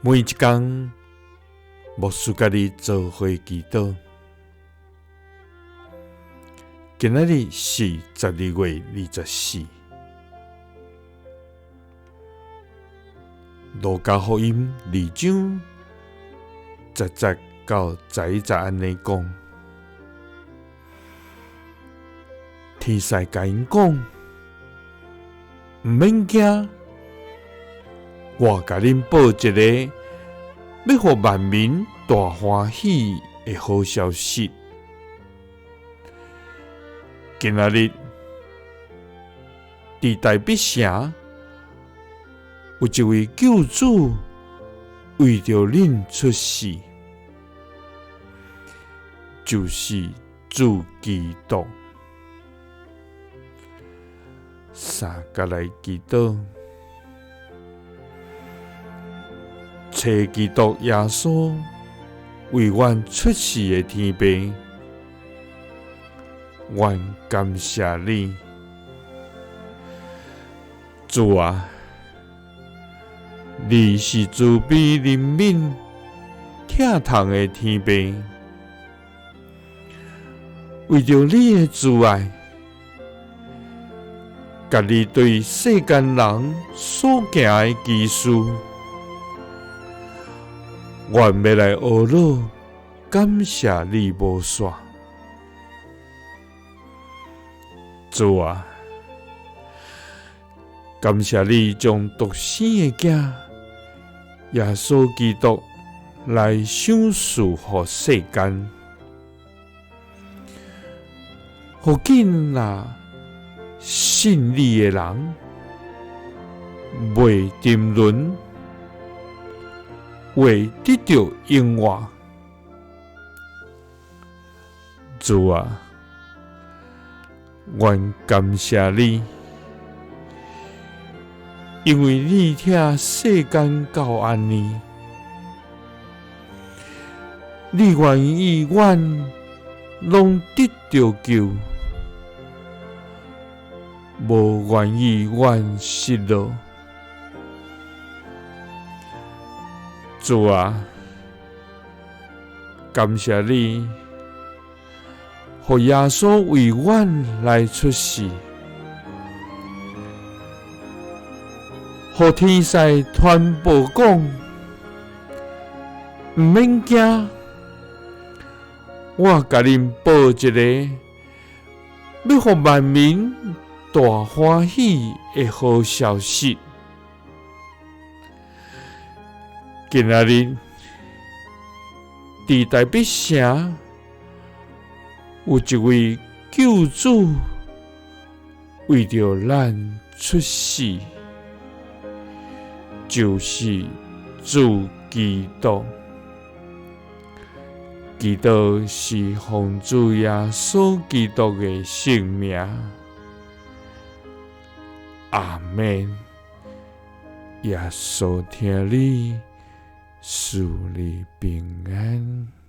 每一工，牧師佮你做伙祈禱。今仔日是12月24，路加福音二章10節到11節按呢講，天使共𪜶講，毋免驚，我共恁報一个欲予萬民大歡喜的好消息。今仔日佇大必城有一位救主為著恁出世，就是主基督。三佮來祈禱，揣基督耶穌為阮出世的天父，阮感謝你，主啊，你是慈悲憐憫、疼痛的天父，為著你的慈愛，佮你對世間人所行的奇事，阮欲來呵咾感謝你無煞。主啊，感謝你將獨生的囝耶穌基督來賞賜予世間，予囝仔信你的人袂沉淪，會得著永活。主啊，阮感謝你，因為你疼世間到按呢，你願意阮攏得著救，無願意阮失落。主啊，感謝你，予耶穌為阮來出世，予天使傳報講，毋免驚，我共恁報一个欲予萬民大歡喜的好消息。今仔日佇大必城有一位救主為著咱出世，就是主基督。祈禱是奉主耶穌基督的聖名，阿們。耶穌疼你，賜你平安。